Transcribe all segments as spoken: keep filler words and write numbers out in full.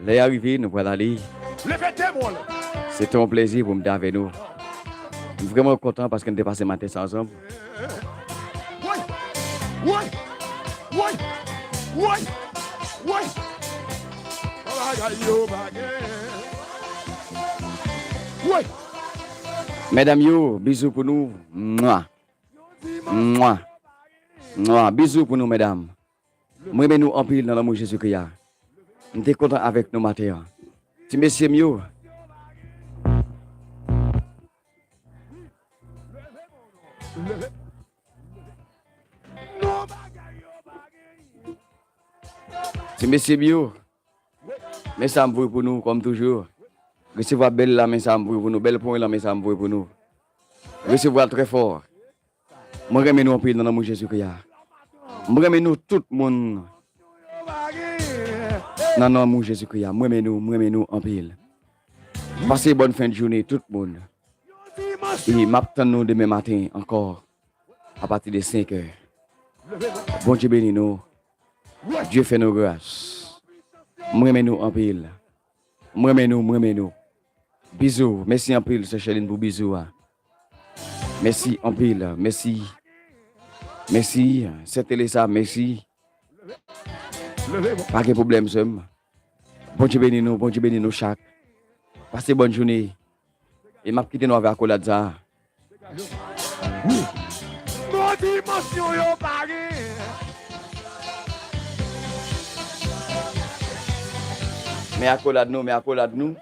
Lè a rive, nou pral ale. Se te yon plezi pou m te avè nou. M vrèman kontan paske n te pase maten sa ansanm. Woy! Woy! Woy! Woy! Woy! Bagay yo pa gen. Woy! Medam yo, bizou pou nou. Mwa. Mwa. Mwa. Bizou pou nou, medam. M renmen nou anpil nan lanmou Jezikri a. M te kontan avèk nou maten an. Ti mesye m yo. Ti mesye m yo. Men sa m voye pou nou, kòm toujou. Resevwa bèl lanmen sa m voye pou nou, bèl pwen lanmen sa m voye pou nou. Resevwa l trè fò. Mwen renmen nou anpil nan lanmou Jezikri a. Mwen renmen nou tout moun nan lanmou Jezikri a. Mwen renmen nou, mwen renmen nou anpil. Pase bòn fen de jounen tout moun. E m ap tann nou demen maten ankò apati de senk è. Bondye beni nou. Dye fè nou gras. Mwen renmen nou anpil. Mwen renmen nou, mwen renmen nou. Bizou, mèsi anpil, sè Chèlin, pou bizou a. Mèsi anpil, mèsi. Mèsi, sè Telesa, mèsi. Pa gen pwoblèm, sè m. Bondye beni nou, Bondye beni nou chak. Pase bòn jounen. E m ap kite nou avè akolad sa a. Wi. Non dimansyon yo pa gen. Men akolad nou, men akolad nou.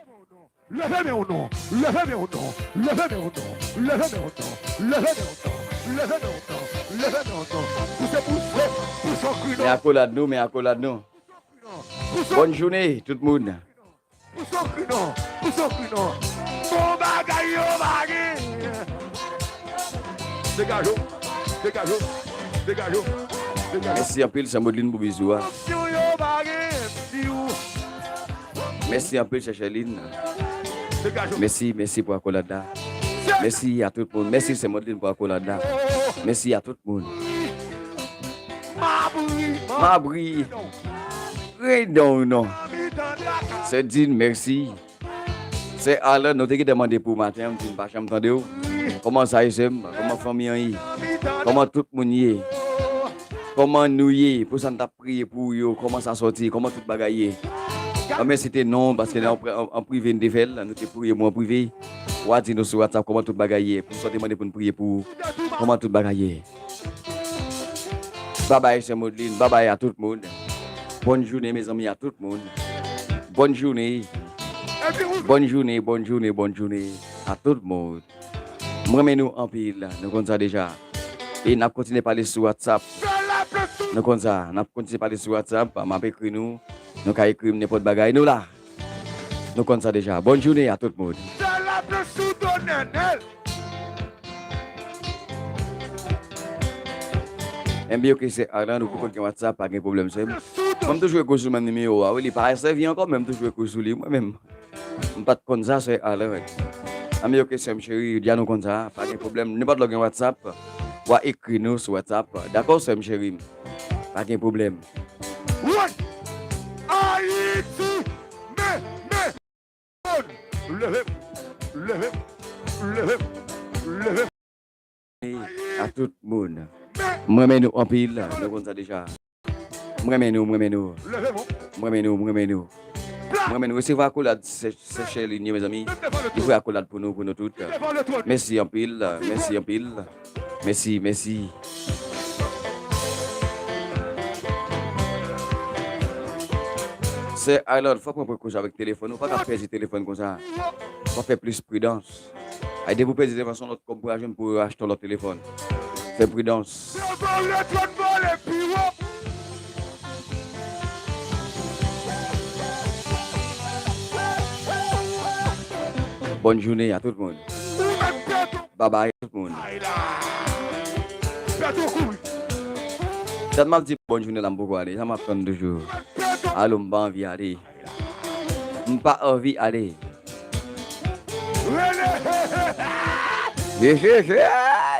Leve men w non, leve men w non, leve men w non, leve men w non, leve men w non, leve men w non, leve men w non. Pouse, pouse, pouse an kri non. Men akolad nou, men akolad nou. Pouse. Bòn jounen, tout moun. Pouse an kri non, pouse an kri non. Bon bagay yo pa gen. Degaje w, degaje w, degaje w, degaje w. Mèsi anpil, sè Modlin, pou bizou a. Opsyon yo pa gen, m di w. Mèsi anpil, sè Chèlin. Mèsi, mèsi pou akolad la. Mèsi a tout moun. Mèsi, sè Modlin, pou akolad la. Mèsi a tout moun. Mabri. Redon, non. Sè Din, mèsi. Sè Alan, nou te gentan mande pou w maten an, m di m pa janm tande w. Kòman sa ye, sè m? Kòman fanmi an ye? Kòman tout moun ye? Kòman nou ye? Pou sa n t ap priye pou ou yo, kòman sa sòti? Kòman tout bagay ye? Anben, site non, paske nan, an, an prive n te fè l, nou te priye mwen an prive. W a di nou sou WhatsApp kòman tout bagay ye. Pou sa w te mande pou n priye pou ou, kòman tout bagay ye? Babay, sè Modlin, babay a tout moun. Bòn jounen, mezanmi, a tout moun. Bòn jounen. Bòn jounen, bòn jounen, bòn jounen a tout moun. Mwen renmen nou anpil, nou konn sa deja. E n ap kontinye pale sou WhatsApp. Nou konn sa, n ap kontinye pale sou WhatsApp, m ap ekri nou. Nou ka ekri m nenpòt bagay, nou la. Nou konn sa deja. Bòn jounen a tout moun. Enben, oke, sè Arlan, ou poko gen WhatsApp, pa gen pwoblèm, sè m. Mwen, m toujou ekri w sou menm nimewo a, wi, li pa sèvi ankò, men m toujou ekri w sou li, mwen menm. M pa t konn sa, sè Arlan. Enben, oke, sè m cheri, deja nou konn sa, pa gen pwoblèm. Nenpòt lè w gen WhatsApp, w a ekri nou sou WhatsApp. Dakò, sè m cheri? Pa gen pwoblèm. Woy! Ayiti! Men, men! Leve m! Leve m! Leve m! Leve m! A tout moun. Mwen renmen nou anpil, nou konn sa deja. Mwen renmen nou, mwen renmen nou. Leve m! Mwen renmen nou, mwen renmen nou. Mwen renmen nou. Resevwa akolad sè, sè Chèlin yo, mezanmi. Li voye akolad pou nou, pou nou tout. Mèsi anpil, mèsi anpil. Mèsi, mèsi. Sè Arlan, fòk mwen pran koze avèk telefòn. Ou pa ka pèdi telefòn konsa. Fò fè plis pridans. Ay, depi w pèdi telefòn, se yon lòt kòb pou w al jwenn pou w achte yon lòt telefòn. Fè pridans. Bòn jounen a tout moun. Babay tout moun. Dat m ap di bòn jounen la, m poko ale. Sa m ap tann toujou. Alo, m pa anvi ale. M pa anvi ale. Ye, ye, ye.